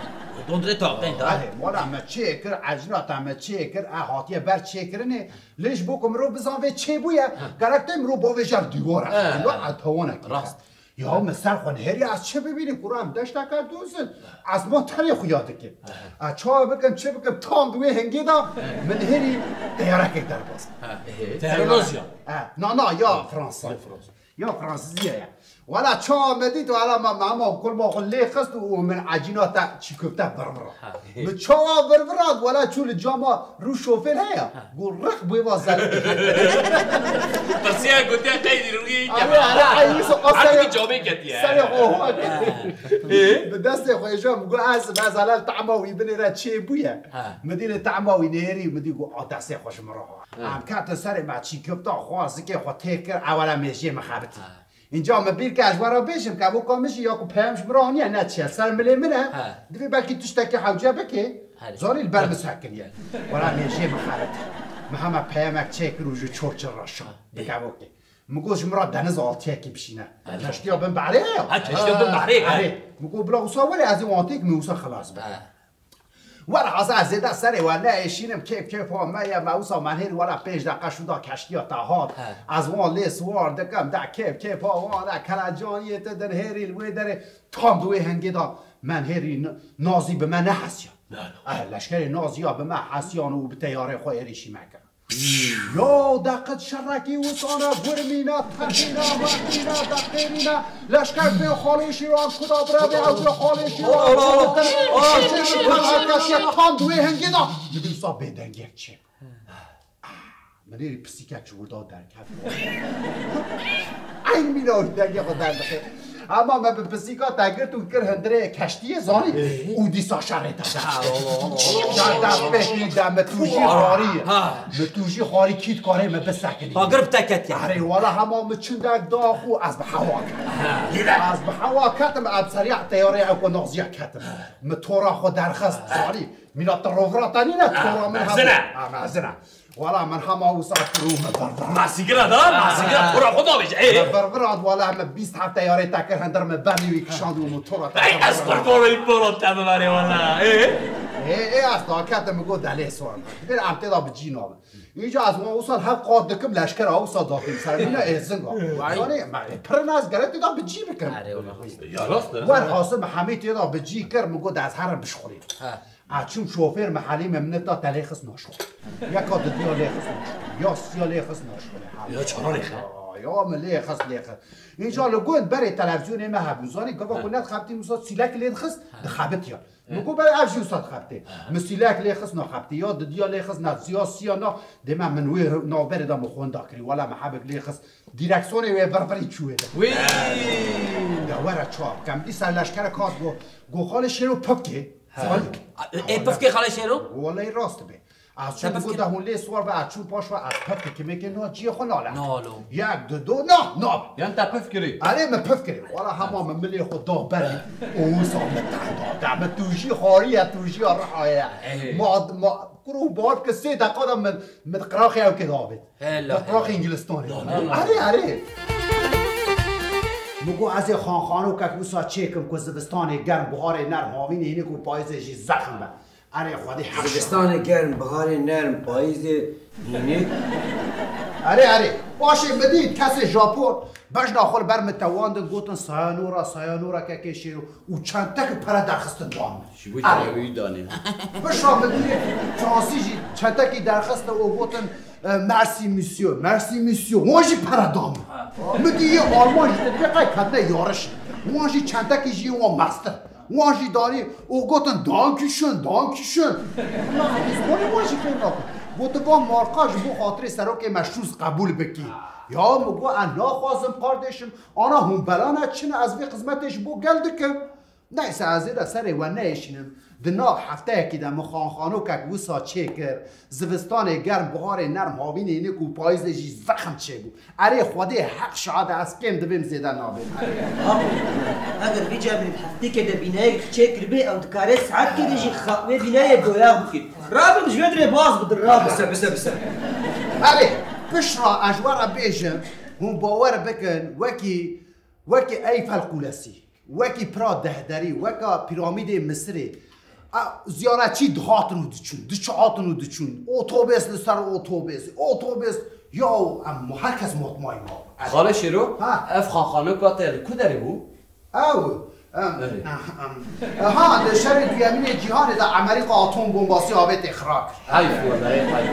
Dondrê tanqê da. Erê, wala me çêkir, ecina te me çêkir, e, hatiye ber çêkirinê. Lê ji bo ku mirov bizan vê çêbûye, gerek tê mirov bavêje li dîwara. He. Dîwar, e, tawanek. Rast. Ya min ser xwe nihêriye, ez çi bibînim, kura em deşteke dûz in. Ez ma tenê xuya dikim. He. Ez çawa bikim, çi bikim, tam di wê hingê de min hêrî teyarekek derbas. He. Teyarekek. Teyarekek. E, na, na, ya Fransa. Ya Fransa. Ya Fransizî ye. Wala çawa me dît, wala me, me hema kulma xwe lê xist û min ecîna te çî köfte virvira. Ha. Min çawa virvira, wala çû li cama rû şofêr heye. Ha. Got riq bû va zer. Pirsiya gotiya qeydî rûyê. Erê, erê, ay, wisa o serê, Artık camê ketiye. Serê xwe ho. Ha. Bi destê xwe êja, min got ez, ez helal tahma wî binêre çê bûye. Ha. Min dî li tahma wî nêrî, min dî got a destê xwe ji min re ha. Ha. Em ketin serê me çî köfta xwe, zikê xwe tê kir, ewela mêjiyê min xebitî. Ha. Înca min bîr ke ez we re bêjim ke evo ka min jî ya ku peyam ji min re aniye ne çi ye, ser milê min e. He. Divê belkî tiştekî hewce bike. Herê. Zanî li ber min sekiniye. Wela mêjiyê min xebit. Min hema peyamek çêkir û ji çor çir re şand. He. Bikevokê. Min got ji min re deniz altiyekî bişîne. He. Keştiya bin behrê ye ya. Ha, keştiya bin behrê, he. Erê. Min got bila wisa were ez ê wan têk min wisa xilas bim. He. Were ez, ez zêde serê we neêşînim, kêf kêfa me ye, me wisa me nêrî were pênc deqe şûnda keştiya te hat. He. Ez wan lê siwar dikim, de kêf kêfa wan e, kelecaniyê te din hêrî li wê derê tam di wê hingê de me nêrî n-, nazî bi me nehesiya. Ne, ne. Eh, leşkerê naziya bi me hesiyan û bi teyarê xwe êrîşî me kir. Ya deqet şerekî wisane, gurmîne, teqîne, meqîne, deqêrîne, leşker bê xalê şîran, kuda birevê ew bê xalê şîran, tam di wê hingê de min dîsa bêdengiyek çê. Min ê pisîkek ji wir da derket. Eyn mîna wî dengê xwe derdixê. Ama me bi pisîka te girt û kir hundirê keştiyê zanî. Ê. Û dîsa şerê te dest pê. Şer dest pê kî de mi tu jî xwarî. Ha. Mi tu jî xwarî kî dikarê me bisekinî. Ha, girif te ketiye. Erê wala hema mi çindek da xwe ez bi hewa ketim. Ha. Ez bi hewa ketim, em seriya teyarê ew ku naziya ketim. Mi tora xwe derxist, zanî. Mîna te rovra te nîne, tora min mezin e. Ha, mezin e. Wala min hema wisa kir û min vir vir. Masîgira da, masîgira, tora xwe da bêje. Ê? Min vir vir hat, wala min bîst hefte yarê te kir, hindir min bernî wî kişand û min tora te. Ey, ez qurbanê wî polo te bibarê wala. Ê? Ê, ê, ez daketim, min got delê sor. Dibêr em tê da bi cî nabin. Înca ez wan wisa hev qat dikim, leşkera wisa dakim ser mîna êzinga. Vay. Zanî, me, pir nas gere tê da bi cî bikim. Erê wala. Ya rast e. Wer hasim hemî tê da bi cî kir, min got ez herim bişxulî. Ha. A çûm şofêr me helî me min ta te lê xist naşo. Yeka didiya lê xist naşo. Ya siya lê xist naşo. Ya çara lê xist? Ya, ya min lê xist, lê xist. Înca li gund berê televîzyonê me hebû. Zanî gava ku nedixebitî wisa sîlek lê dixist, dixebitiya. Min got berê ev jî wisa dixebitê. Min sîlek lê xist naxebitî. Ya didiya lê xist na, ya siya na. Dê me min wê navberê da min xwenda kirî. Wala me hebek lê xist. Dîreksiyonê wê vir virî çû wê de. Wî! Ya were çawa bikem. Dîsa leşkerek hat go, go xalê şêro pipkê. Zanî? Ê, pifkê xalê şêro? Wallahî rast dibê. Ez çûm, pifkê- Gote hûn lê siwar be, ez çûm paş ve, ez pifkê kimêkê na ciyê xwe nale. Nalo. Yek, du, do, na, na. Yan te pif kirî? Erê, min pif kirî. Wala hema min milê xwe da berê. Û wisa min te da. Min tu jî xariye, tu jî rihaye. Ey. Ma, ma, kuro bak ke sê deqa da min, min qiraxê ew kê da avêt. Hela. Min qiraxê Îngilistanê. Erê, erê. Min got ez ê xanxanokek wisa çêkim ku zivistanê germ, buharê nerm, havînê hînik û payîzê jî zexm be. Erê Xwedê heq şa. Zivistanê germ, biharê nerm, payîzê hînik. Erê, erê. Paşê min dît kesê Japon bejna xwe li ber min tewandin, gotin sayanora, sayanora kekê şêro û çentek pere derxistin dan min. Ji bo erê. Wî danê. Pişa min dît Fransî jî çentekî derxistin û gotin, e, merci monsieur, merci monsieur. Wan jî pere dan min. Min dî yê Alman jî te dibê qey ketine yariş. Wan jî çentekî jî wan mestir. Wan jî danî û gotin, Dankeschön, Dankeschön. Na, hêzbanî wan jî fêm nakin. Gotin, van marka ji bo xatirê serokê me Schulz qebûl bikî. Ya min got, ez naxwazim, kardeşim. Ana hûn belane çin, ez vê xizmetê ji bo gel dikim. Neyse, ez ê de serê we neêşînim. Di nav hefteyekî de min xanxanokek wisa çêkir. Zivistanê germ, buharê nerm, havînê hînik û payîzê jî zexm çêbû. Erê Xwedê heq şahid e, ez kêm dibêm, zêde nabêm. Apo, eger vî cem heftêkê de bînayek çêkiribê, ew dikare saetkê de jî xa-, wê bînayê boyax bikî. Rabin ji vê dirê baz bidin, rabin. Bise, bise, bise. Erê, piştre ez ji we re bêjim, hûn bawer bikin, wekî, wekî Eyfel Qulesî. Wekî pira dehderî, weka pîramîdê Misirê, a, ziyaretçî dihatin û diçûn, diçihatin û diçûn. Otobês li ser otobês, otobês, yaw, em, her kes mutmaîn ma. Xalê Şêro, ha, ev xanxanoka te li ku derê bû? Ew, em, Erê. em, ha, di şerê duyemînê cîhanê de Amerîka atom bombasî avêtê xira kir. Heyf wele, heyf.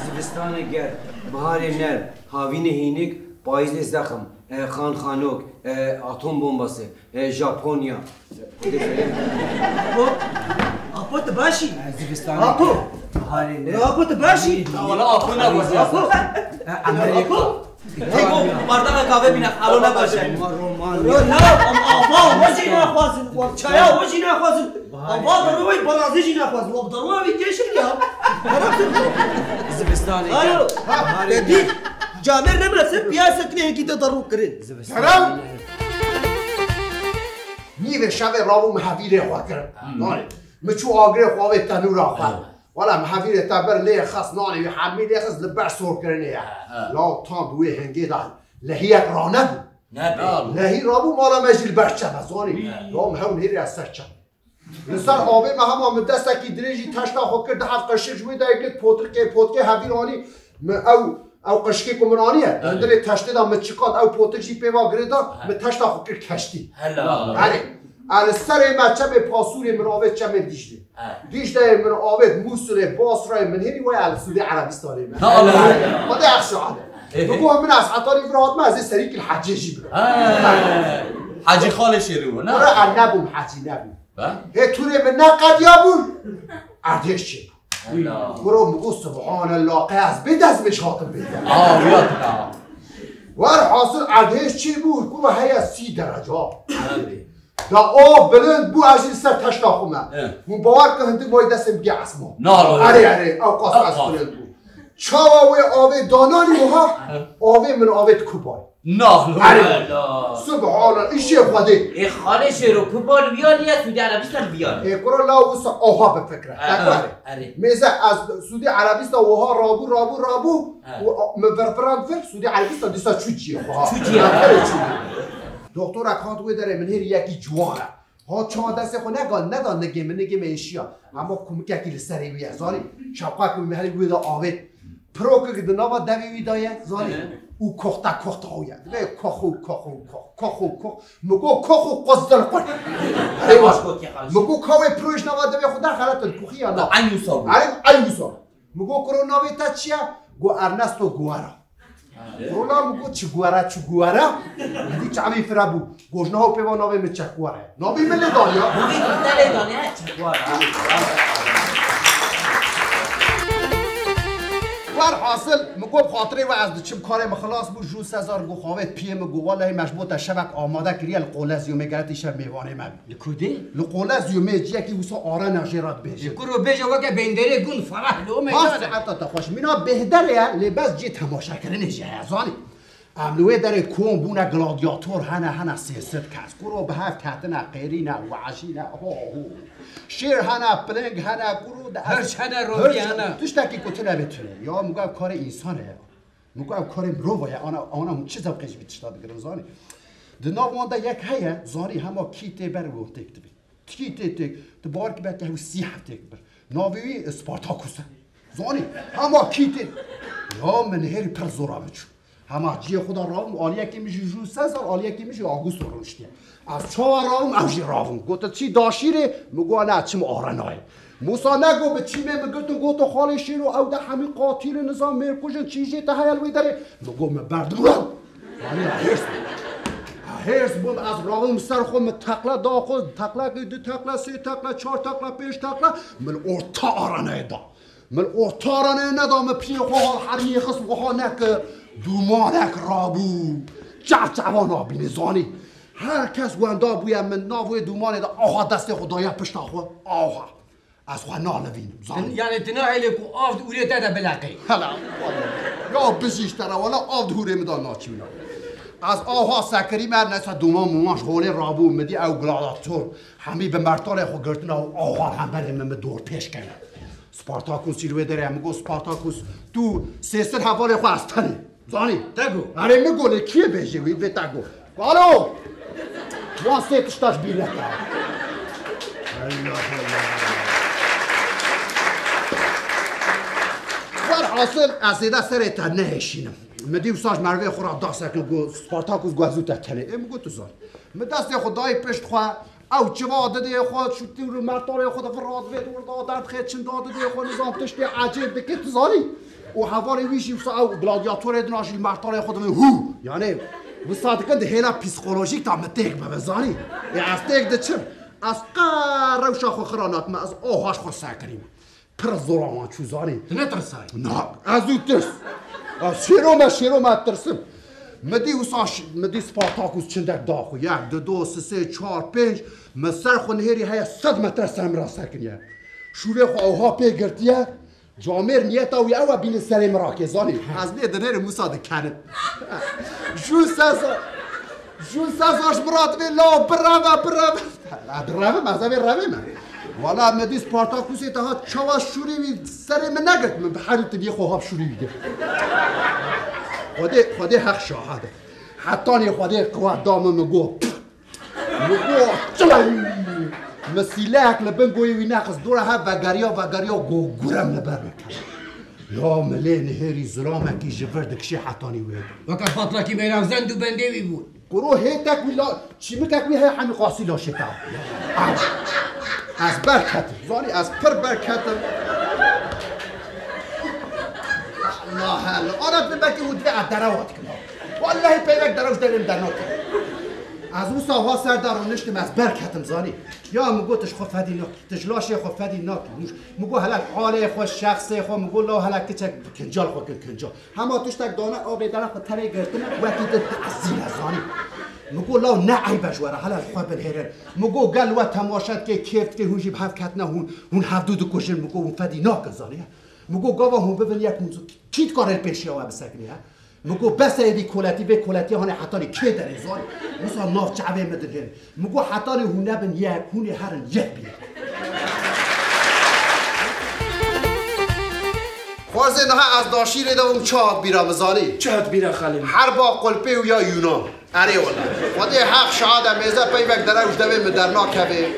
Zivistanê germ, biharê nerm, havînê hînik, payîzê zexm. E, xanxanok, e, atom bombası, e, Japonya. Apo, Apo, tu baş î? E, zivistanê. Apo. Harê ne? Apo, tu baş î? Wala Apo ne baş. Apo. E, Amerîka. Apo. Hey, go, bardana kahve bîne, alo ne baş e. Roman. Yo, na, am, ava, we jî naxwazin, we çaya, we jî naxwazin. Ava, dero, we barazî jî naxwazin, we dero, we keşir ya. Zivistanê. Alo. Ha, te dît. Camêr nemre ser piyasek ne hekî de darû kirin. Kerem! Nîvê şevê rabû min hevîrê xwe kir. Nanê. Min çû agirê xwe avê tenûra xwe. Wala min hevîrê te bir lê xist, nanê wî hemî lê xist, li ber sor kirinê ye. Law tam bi wê hingê de lehiyek ranebû. Nebê. Lehî rabû mala me jî li ber çeme, zanî. Law min hewn hêrê ez ser çem. Li ser avê me hema min destekî dirêjî teşta xwe kir, di heft qeşik ji wê de girêt potirkê, potikê hevîr anî, min ew, ew qeşikê ku min aniye, di hundirê teştê de min çiqand, ew potik jî pê ve girêda, min teşta xwe kir keştî. Hela. Erê, a li serê me çemê Pasûrê min avêt çemê Dîclê. He. Dîcleyê min avêt Mûsilê, Basrayê min hêrî waya li Sûdê Erebîstanê me. Hela. Xwedê ex şahid e. Ê, ê. Min got min ez hetanî vir hatime, ez ê serî kil hecê jî bikim. He. Hecî Xalê Şêrî bû, ne? Were ez nebûm, hecî nebûm. He? Hê tûrê min neqediya bûn. Erdhêj çê. Hela. Kuro min got, Subhanallah, qey ez bê destmêj hatim pê de. Aa, ya. Werhasil erdhêj çê bû, kuro heye sî derece. Hadi. Da o bilind bû, ez jî li ser teşta xwe me. He. Hûn bawer kin, hindik mayî destê min bî esman. Na, erê, erê, ew qas ez bilind bû. Çawa wê avê dananî wiha, avê min avêt kubay. Nah, Erê, la. Subhanallah, îşê Xwedê. Ê xalê Şêro, ku bal viya niye, Sûdî Erebistan viya ne. Ê kuro la wisa oha bifikre. Erê, Tekware. Erê. Mêze ez Sûdî Erebistan wiha rabû, rabû, rabû. Erê. Û a-, min virvirand vir, Sûdî Erebistan dîsa çû ciyê xwe ha. Çû ciyê xwe. Erê çû. Doktora kant wê derê min hêrî yekî ciwan e. Ha çawa destê xwe nega, neda nigê min, nigê min êşiya. Hema kumikekî li serê wî ye, zanî. Şewqek wî mehlê wê de avêt. Pirokek di nava devê wî de ye, zanî. Hı hı. Û koxta koxta ew ye. Divê kox û kox û kox, kox û kox. Min got kox û qozil qur. Erê baş gotiye xalî. Min got ka wê piro ji nava devê xwe derxelete, koxiya na. Eynî wisa bû. Erê, eynî wisa. Min got, "Kuro, navê te çi ye?" Got, "Ernesto Guerra." Kuro, la min got, "Çi Guerra, çi Guerra?" Min dî çavî fira bû. Got, "Ji niha pê va navê min Che Guerra ye." Navê min lê daniya. Navê min te lê daniya, Che Guerra. Werhasil, min got, "Bi xatirê we ez diçim, karê min xilas bû." Jû Sezar got, "Xavê piyê min got, welehî me ji bo te şevek amade kiriye, li Qolezyumê gere tê şev mêvanê me bî." Li ku dê? Li Qolezyumê ciyekî wisa arena jê re dibêjin. Li kuro bêje weke bendere gun Ferah li o meydan e. Saeta te xweş. Mîna bêhderê ye, lê bes cê temaşekirinê jî heye, zanî. Em li wê derê kom bûne, gladyator hene, hene sê sed kes. Kuro bi hev ketine, qêrîne, weşîne, ho, ho. Şêr hene, piling hene, kuro de ez Hirç hene, rovî hene. Tiştekî ku tune bê tune. Ya min got ev karê însan e ya. Min got ev karê mirova ye, ana, ana hûn çi zewqê ji vî tişta digirin, zanî? Di nav wan de yek heye, zanî hema kî tê ber û têk dibî. Kî tê têk, tu bawer kî belkî hewî sî hev têk bir. Navê wî Spartakus e. Zanî, hema kî tê. Ya min hêrî pir zora min çû. Hema ciyê xwe de rabûm, aliyekî min jî Jû Sezar, aliyekî min jî Augusto rûniştiye. Ez çawa rabûm, ew jî rabûm. Gotin, "Çî daşîrê?" Min got, "Ne, çim arenayê." Musa nego bi çîmê min girtin, gotin, "Xalê Şêro, ew de hemî qatîl in, nizam mêrkuj in, çî jê te heye li wê derê?" Min got, "Min berdim wan." Yanî hêrs bûm. Hêrs bûm, ez rabûm ser xwe, min teqle da xwe, teqlekê du teqle, sê teqle, çar teqle, pênc teqle, min orta arenayê da. Min orta arenayê neda, min piyê xwe ha herniyê xist, wiha nekir, dûmanek rabû. Çav çavan abîne, zanî. Her kes wenda bûye, min nav wê dûmanê de aha destê xwe daye pişta xwe, aha. Ez xwe nalivînim, zanî. Yanî tu nahêlî ku av di hûrê te de bileqê. Hela, ya bijî ji te re, wela av di hûrê min de naçûna. Ez aha sekirî me, neyse dûman mûman ji holê rabû, min dî ew gladiator. Hemî bi mertalê xwe girtina û aha hemberê min, min dor pêş kene. Spartakus jî li wê derê ye, min got, "Spartakus, tu sê sed hevalê xwe, ez tenê." Zanî? Te got. Erê min got, lê kî yê bêjê wî, vê te got. Alo! Wan sê tişta ji bîr neke. Allah Allah. Werhasil, ez zêde serê te nehêşînim. Min dî wisa ji merivê xwe re da sekin, got, Spartakus, got, "Ez û te tenê." Ê min got, "Tu zanî." Min destê xwe dayî pişt xwe, ew çiva didê xwe, çû tî û mertalê xwe de vir radivê, dor da derdixê, çin da didê xwe, nizam tiştê ecêb dike, tu zanî. Û hevalê wî jî wisa ew gladyatorê dina jî li mertalê xwe dibin, hû! Yanî, wisa dikin di hêla psîkolojîk de min têk bibe, zanî. Ê ez têk diçim. Ez qe rewşa xwe xira nakim, ez oha ji xwe sekirîm. Pir zora wan çû, zanî. Tu netirsayî? Na, ez û tirs. Ez şêro me, şêro me tirsim. Min dî wisa ş-, min dî Spartakus çindek da xwe. Yek, du, du, sê, sê, çar, pênc. Min ser xwe nihêrî heye sed metre ser min re sekiniye. Şûrê xwe ewha pê girtiye. Camêr niyeta wî ew e bînin serê min rakê, zanî. Ez lê dinêrim wisa dikenim. Jû Sezar. Jû Sezar ji min re dibê, "Law, bireve, bireve." Ha, birevim, ez ê revê me. Wala min dî Spartakusê te hat çawa şûrî wî serê min negirt, min bi herî tiviyê xwe ha bi şûrî wî girt. Xwedê, Xwedê heq şahid e. Hetanî Xwedê qiwet da min, min got, "Pff." Min got, "Çilay!" Min sîlehek li bin goyê wî neqist, dora hev vegeriya, vegeriya, got, "Gurem li ber min keve." Ya min lê nihêrî zilamekî ji vir dikişê hetanî wê. Weke fatlakî mêra zend û bendê wî bû. Kuro hêtek wî la, çîmikek wî heye hemî qasî laşê te. Ez ber ketim. Zanî ez pir ber ketim. Allah Allah. Ana tu belkî hûn divê ez derewa dikim. Wallahî peyvek derew ji derê min dernakim. Ez wisa ha ser de rûniştim, ez ber ketim, zanî. Ya min got, "Tu ji xwe fedî nakî, tu ji laşê xwe fedî nakî." Min got, "Helal halê xwe, şexsê xwe." Min got, "Law hele kiçek kincal xwe kin kincal." Hema tiştek dane, avê dere xwe tenê girtine, wekî din tezîne, zanî. Min got, "Law ne eyb e ji we re, hele li xwe binihêrin." Min got, "Gel we temaşe dike, kêf dike, hûn jî bi hev ketine, hûn, hûn hevdû dikujin." Min got, "Hûn fedî nakin, zanî." Min got, "Gava hûn bibin yek, hûn kî dikare li pêşiya we bisekinî, he?" Min got, bes e êdî koletî, vê koletîya hane hetanî kê derê zanî? Wisa nav çavê min dinêrin. Min got, hetanî hûn nebin yek, hûn ê herin yek bînin. Xwarzê niha ez daşîrê de bûm, çi hat bîra min zanî? Çi hat bîra xalê min? Herba Qulpê û ya Yûnan. Erê wele. Xwedê heq şahid e, mêze peyvek derew ji devê min dernakeve.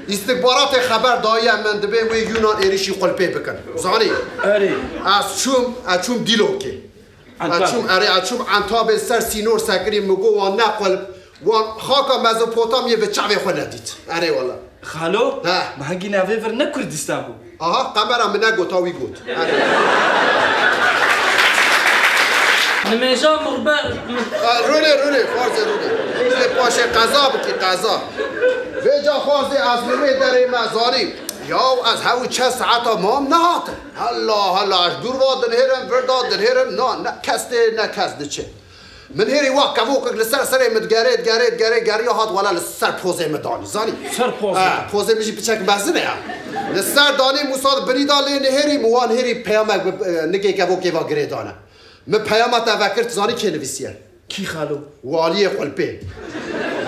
Îstixbaratê xeber dayiye min, dibê wê Yûnan êrişî Qulpê bikin. Zanî? Erê. Ez çûm, ez çûm Dîlokê. Antab. Ez çûm, erê, ez çûm Entabê, ser sînor sekirî, min got wan ne Qulp, wan xaka Mezopotamyê bi çavê xwe nedît. Erê wele. Xalo, He. me hingî navê vir ne Kurdistan bû. Aha, qemera min negota, wî got. Erê. Nimêja mixber. A, rûnê, rûnê, farzê rûnê. Rûnê paşê qeza bikî, qeza. Vêca xwarzê ez li wê derê me zanî. Yaw, ez hewî çend saeta mam nehatim. Hela, hela, ez dûr va dinhêrim, vir da dinhêrim. Na, ne kes tê, ne kes diçe. Min hêrî wa kevokek li ser serê min digerê, digerê, digerê, geriya hat wela li ser pozê min danî. Zanî? Ser pozê? Ha, pozê min jî piçek mezin e ya. Li ser danî, Musa di binî da lê nihêrî, min wan hêrî peyamek bi, e, nikê kevokê va girê dane. Min peyama te vekir, tu zanî kê nivîsiye? Kî xalo? Waliyê Xulpê.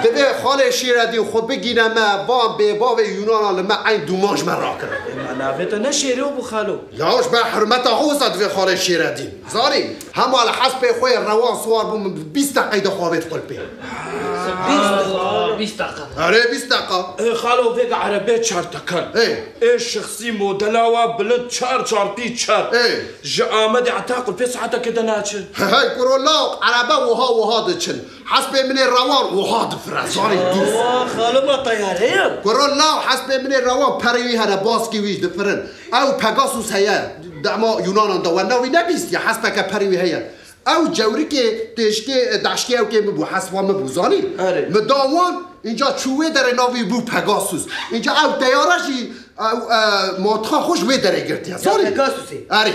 Divê xalê Şêredîn xwe bigîne me, van bêbavê Yûnana li me eyn dûman ji me rakirin. Ema navê te ne Şêrê bû xalo? Ya ji ber hurmeta xwe wisa divê xalê Şêredîn. Zanî, hema li hespê xwe yê rewan siwar bûm, min bi bîst deqeyê de xwe avêt Xulpê. Bîst deqa. Erê, bîst deqa. Ê, xalo, vêga erebê çar teker. Ê. Ê şexsî modela wa bilind çar çarpî çar. Ê. Ji Amedê heta Xulpê saetekê de naçin. Hey, kuro law, erebe wiha wiha diçin. Hespê min ê rewan wiha difire, zanî dûst. Wa, xalo, ma teyare ye? Kuro law, hespê min ê rewan perê wî hene, baskî wî difirin. Ew Pegasus heye, dema Yunanan de we navî nebîstiye, hespeke perê wî heye. Ew cewrikê têşkê, e, daşkê ewkê min bû, hespa min bû, zanî? Erê. Min da wan, înca çû wê derê navî bû Pegasus. Înca ew teyare jî, ew, e, mantiqa xwe ji wê derê girtiye, Ya zanî? Pegasusê. Erê.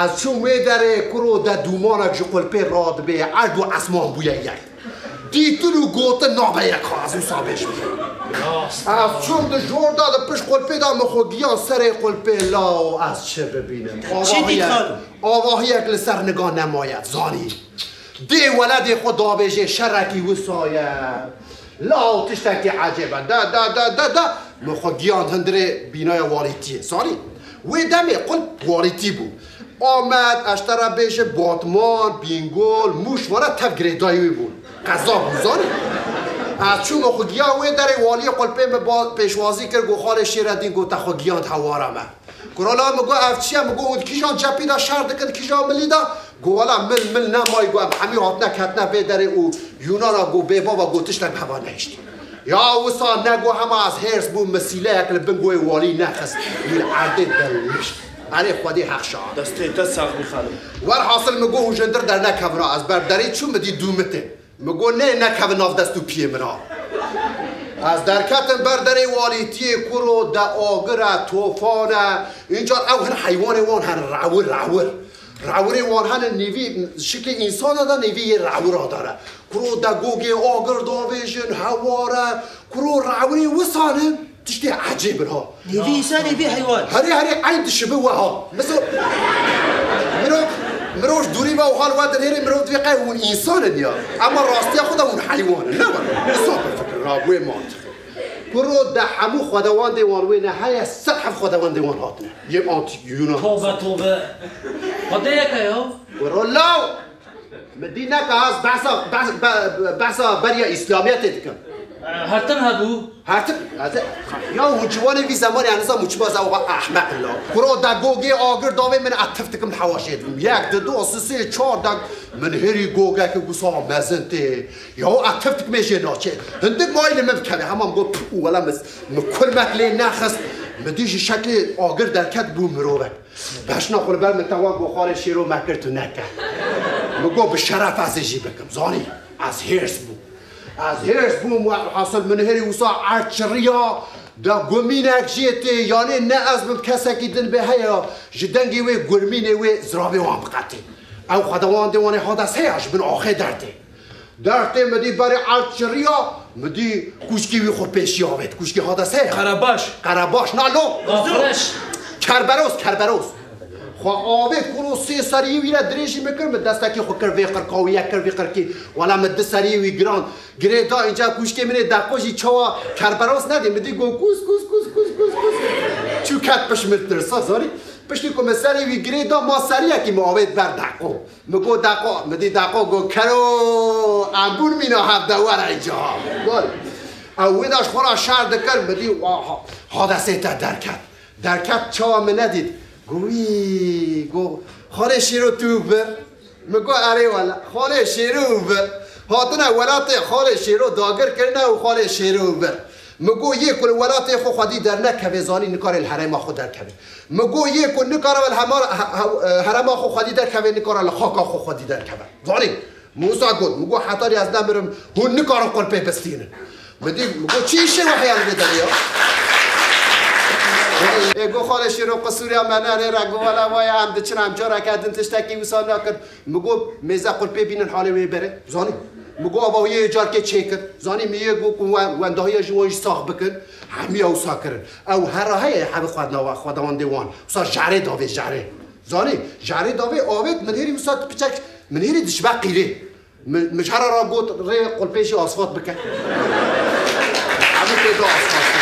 Ez çûm wê derê, kuro de dûmanek ji Xulpê radibê, erd û esman bûye yek. Dîtin û gotin nabe yek, ez wisa bêjim. Ez çûm di jor de, di pişt Xulpê de, min xwe giyan serê Xulpê, law, ez çi bibînim? Çi dît xalo? Avahiyek li ser niga nemaye, zanî. Dê weledê xwe dabêjê, şerekî wisa ye. Law, tiştekî ecêb e. De, de, de, de, de. Min xwe giyand hundirê bînaya walîtiyê, zanî. Wê demê Xulp walîtî bû. Amed, ez te re bêjim, Batman, Bîngol, Mûş, vana tev girêdayî wî bûn. Qeza bû, zanî. Ez çûm, min xwe giya wê derê, waliyê Xulpê min ba-, pêşwazî kir, got, Xalê Şêredîn, got, te xwe giyand hewara me. Kurala min got, ev çi ye? Min got, hûn kîjan cepî de şer dikin, kîjan milî de? Got, wela mil, mil nemayî, got, em hemî hatine ketine vê derê û Yûnana, got, bêbava, got, tiştek bi heva nehiştî. Ya wisa ne, got, hema ez hêrs bûm, min sîleyek li bin goyê walî nexist, min li erdê dilnişt. Erê, Xwedê heq şahid. Destê te sax bî xalo. Werhasil min got, hûn ji hundir dernekevin, ez ber derê çûm, min dî dû mitê. Min got, nê nekevin nav dest û piyê min a. Ez derketim ber derê walîtiyê, kuro de agir e, tofan e. Încar ew hin heywanê wan hen rewir, rewir. Rewirê wan henin nîvî, şiklê însana de nîvî yê rewira dare. Kuro de gogê agir davêjin, hewar e. Kuro rewirê wisa ne. Tiştê ecêb in ha. Nêvî însan, nêvî heywan. Herê, herê, eyn dişibi we ha. Mesela, mirov, mirov ji dûrî ve û hal we dinêrê, mirov divê qey hûn însan in ya. Ema rastiya xwe de hûn heywan in. Ne were? Wisa bifikir, ra wê mantiqê. Kuro de hemû xwedewandê wan wê ne heye, sed heb xwedewandê wan hatine. Yê antîk Yunan. Tobe, tobe. Xwedê yek e ya. Kuro law. Min dî neka ez behsa, behs-, be-, behsa beriya Îslamiyetê dikim. Her tim hebû. Her tim, ez ê, ya hûn ciwanê vî zemanê, ez nizam hûn çima ez ew ehmeq in la. Kuro de gogê agir davê min, ez tif dikim hewa jê dibim. Yek, di, du, sê, sê, çar de min hêrî gogekê wisa mezin tê. Ya ez tif dikim ê jê naçê. Hindik mayî li min bikeve. Hema min got, "Pû, wela min, min kurmek lê nexist." Min dî ji şeklê agir derket bû mirovek. Beşna xwe li ber min tewa got, "Xalê Şêro me kir tu neke." Min got, "Bi şeref ez ê jî bikim." Zanî, ez hêrs bûm. Ez hêrs bûm, welhasil min hêrî wisa erd çiriya, de gumînek jê tê, yanê ne ez bim, kesekî din bê heye, ji dengê wê gurmînê wê ziravê wan biqetê. Ew xwedewandê wan ê Hades heye, ji bin axê dertê. Dertê min dî berê erd çiriya, min dî kûşkî wî xwe pêşî avêt. Kûşkî Hades heye. Qerebaş. Qerebaş, na lo. Gafreş. Kerberos, Kerberos. Xwe avêt kuro sê seriyê wî re dirêjî min kir, min destekî xwe kir vê qirka û yek kir vê qirkî. Wela min du seriyê wî giran girê da, înca kûşkê min ê deqo jî çawa kerberos nedê, min dî got kus kus kus kus kus kus. Çû ket pişt min tirsa, zanî. Piştî ku min serê wî girê da, ma seriyekî min avêt ber deqo. Min got deqo, min dî deqo got kero em bûn mîna hevde were înca. Zanî. Ew wê de ji xwe re şer dikir, min dî wa ha-, hadesê te derket. Derket çawa min nedît. Got wî, got, Xalê Şêro tu vir? Min got, erê wele. Xalê Şêro vir. Hatine welatê Xalê Şêro dagir kirine û Xalê Şêro vir. Min got, yê ku li welatê xwe xwedî dernekeve, zanî nikare li herêma xwe derkeve. Min got, yê ku nikare li hema-, he-, he-, herêma xwe xwedî derkeve, nikare li xaka xwe xwedî derkeve. Zanî? Min wisa got, min got, hetanî ez nemirim, hûn nikarin qulpê bistînin. Min dî, min got, çi îşê we heye li vê derê ya? Ê, got, Xalê Şêro, qisûriya me ne, rê re, got, wela waya em diçin, em careke din tiştekî wisa nakin. Min got, mêze qulpê bînin halê wê berê. Zanî? Min got, ava yê carkê çêkir. Zanî, min yê got, ku we-, wendahiya ji wan jî sax bikin. Hemiya wisa kirin. Ew here heye, hevî xwedina we, xwedawendê wan. Wisa jarê davê, jarê. Zanî, jarê davê avêt, min hêrî wisa piçek, min hêrî dişibe qîrê. Min, min ji here re got, rê qulpê jî asfalt bike. Hemû pê da asfalt.